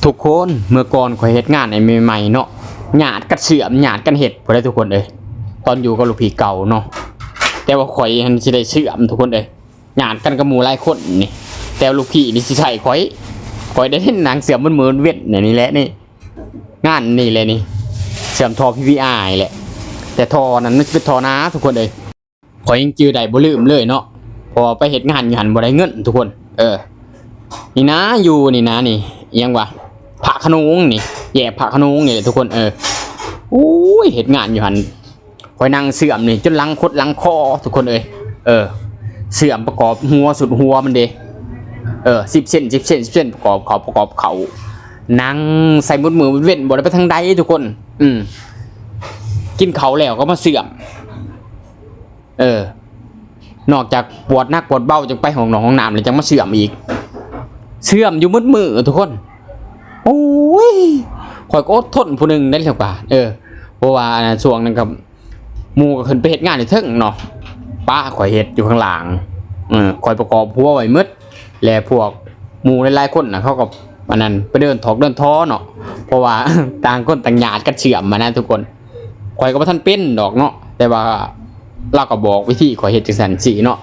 ທຸກຄົນ ເມື່ອກ່ອນຂ້ອຍເຮັດງານໃໝ່ໆເນາະ ຍາດກັນເຊື່ອມ ຍາດກັນເຮັດພຸ້ນແຫຼະທຸກຄົນເອີຍ. ຕອນຢູ່ກັບລູກພີ່ເກົ່າເນາະ ແຕ່ວ່າຂ້ອຍຫັ້ນຊິໄດ້ເຊື່ອມທຸກຄົນເອີຍ ຍາດກັນກັບໝູ່ຫຼາຍຄົນນີ້ ແຕ່ວ່າລູກພີ່ນີ້ຊິໃສ່ຂ້ອຍ ຂ້ອຍໄດ້ເຫັນນາງເຊື່ອມມື້ມື້ເວັນນີ້ແຫຼະນີ້ ງານນີ້ແຫຼະນີ້ ເຊື່ອມທໍ່ ພີພີອາ ນີ້ແຫຼະ ແຕ່ທໍ່ນັ້ນມັນເປັນທໍ່ນາທຸກຄົນເອີຍ. ຂ້ອຍຍັງຈື່ໄດ້ບໍ່ລືມເລີຍເນາະ ເພາະວ່າໄປເຮັດງານຢູ່ຫັ້ນບໍ່ໄດ້ເງິນທຸກຄົນ. ເອີ ນີ້ນະ ຢູ່ນີ້ນະ ນີ້ ອີ່ຫຍັງວະ ພະຂະໂໜງນີ້ ແຍກພະຂະໂໜງນີ້ແຫຼະທຸກຄົນ. ເອີ ໂອ້ຍ ເຮັດງານຢູ່ຫັ້ນ ຂ້ອຍນັ່ງເຊື່ອມນີ້ຈົນຫຼັງຄົດຫຼັງຄໍທຸກຄົນເອີຍ. ເອີ ເຊື່ອມປະກອບຫົວ ສຸດຫົວມັນເດ້ ເອີ ສິບເຊັນ ສິບເຊັນ ສິບເຊັນ ປະກອບເຂົ້າ ປະກອບເຂົ້າ ນັ່ງໃສ່ໝົດມື້ໝົດເວັນ ບໍ່ໄດ້ໄປທາງໃດທຸກຄົນ. ອືມ ກິນເຂົ້າແລ້ວກໍມາເຊື່ອມ ເອີ ນອກຈາກປວດໜັກປວດເບົາ ຈັ່ງໄປຫ້ອງນອກຫ້ອງນ້ຳ ແລ້ວຈັ່ງມາເຊື່ອມອີກ ເຊື່ອມຢູ່ໝົດມື້ທຸກຄົນ. ໂອ້ຍ ຂ້ອຍກໍອົດທົນຜູ້ໜຶ່ງໄດ້ແລ້ວກວ່າ ເອີ ເພາະວ່າ ອັນ ຊ່ວງນັ້ນກໍ ໝູ່ກໍຂຶ້ນໄປເຮັດງານຢູ່ເທິງເນາະ ປະຂ້ອຍເຮັດຢູ່ຂ້າງລ່າງ. ເອີ ຂ້ອຍປະກອບຫົວໄວ້ໝົດ ແລະ ພວກໝູ່ຫຼາຍໆຄົນນະ ເຂົາກໍ ອັນນັ້ນ ໄປເດີນຖອກເດີນທໍເນາະ ເພາະວ່າ ຕ່າງຄົນຕ່າງຍາດກັນເຊື່ອມຫັ້ນນະທຸກຄົນ. ຂ້ອຍກໍບໍ່ທັນເປັນດອກເນາະ ແຕ່ວ່າລາວກໍບອກວິທີຂ້ອຍເຮັດຈັ່ງຊັ້ນຊີ້ເນາະ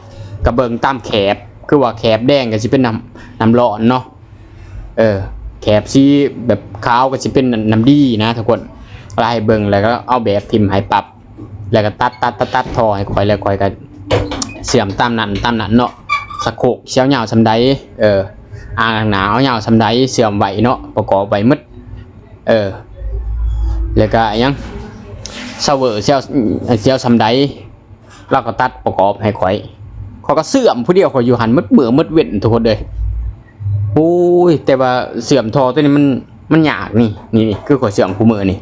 ກໍເບິ່ງຕາມແຄບ ຄືວ່າແຄບແດງກໍຊິເປັນນ້ຳ ນ້ຳຮ້ອນເນາະ ເອີ ແຄບສີແບບຂາວກໍຊິເປັນນ້ຳດີນະທຸກຄົນ. ລາວໃຫ້ເບິ່ງ ແລ້ວກໍເອົາແບບຖິ້ມໃຫ້ປັບ ແລ້ວກໍຕັດ ຕັດ ຕັດ ຕັດທໍ່ໃຫ້ຂ້ອຍ ແລ້ວຂ້ອຍກໍເຊື່ອມຕາມນັ້ນ ຕາມນັ້ນເນາະ. ສະໂຄກຊິເອົາຍາວສ່ຳໃດ ເອີ ອ່າງລ້າງໜ້າເອົາຍາວສ່ຳໃດ ເຊື່ອມໄວ້ເນາະ ປະກອບໄວ້ໝົດ. ເອີ ແລ້ວກໍຫຍັງ ຊາວເວີຊິເອົາ ຊິເອົາສ່ຳໃດ ລາວກໍຕັດປະກອບໃຫ້ຂ້ອຍ ຂ້ອຍກໍເຊື່ອມຜູ້ດຽວ ຂ້ອຍຢູ່ຫັ້ນໝົດມື້ໝົດເວັນທຸກຄົນເອີຍ. ໂອ້ຍ ແຕ່ວ່າເຊື່ອມທໍ່ຕົວນີ້ມັນ ມັນຍາກນີ້ ນີ້ ນີ້ຄືຂ້ອຍເຊື່ອມຄູ່ມື້ນີ້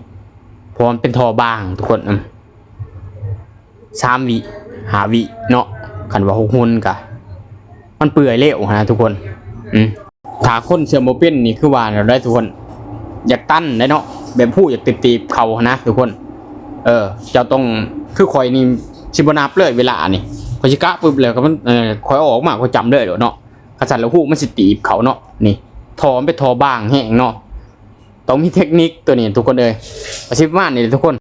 ເພາະວ່າມັນເປັນທໍ່ບາງທຸກຄົນ. ອືມ ສາມວິ ຫ້າວິເນາະ ຄັນວ່າຫົກຫົນກະ ມັນເປື່ອຍເລັວຫັ້ນນະທຸກຄົນ. ອືມ ຖ້າຄົນເຊື່ອມບໍ່ເປັນນີ້ ຄືວ່າແນວໃດທຸກຄົນ ຢາກຕັນໄດ໋ເນາະ ແບບຮູ້ຢາກຕີບໆເຂົ້າຫັ້ນນະທຸກຄົນ. ເອີ ເຈົ້າຕ້ອງ ຄືຂ້ອຍນີ້ຊິບໍ່ນັບເລີຍເວລານີ້ ຂ້ອຍຊິກະປຶບແລ້ວກໍມັນ ເອີ ຂ້ອຍເອົາອອກມາ ຂ້ອຍຈ້ຳເລີຍໂລດເນາະ. ຄັນຊັ້ນແລ້ວຮູ້ມັນຊິຕີບເຂົ້າເນາະ. ນີ້ ທໍ່ມັນເປັນທໍ່ບາງແຮງເນາະ ຕ້ອງມີເຕັກນິກຕົວນີ້ທຸກຄົນເອີຍ. ກໍຊິປະມານນີ້ແຫຼະທຸກຄົນ.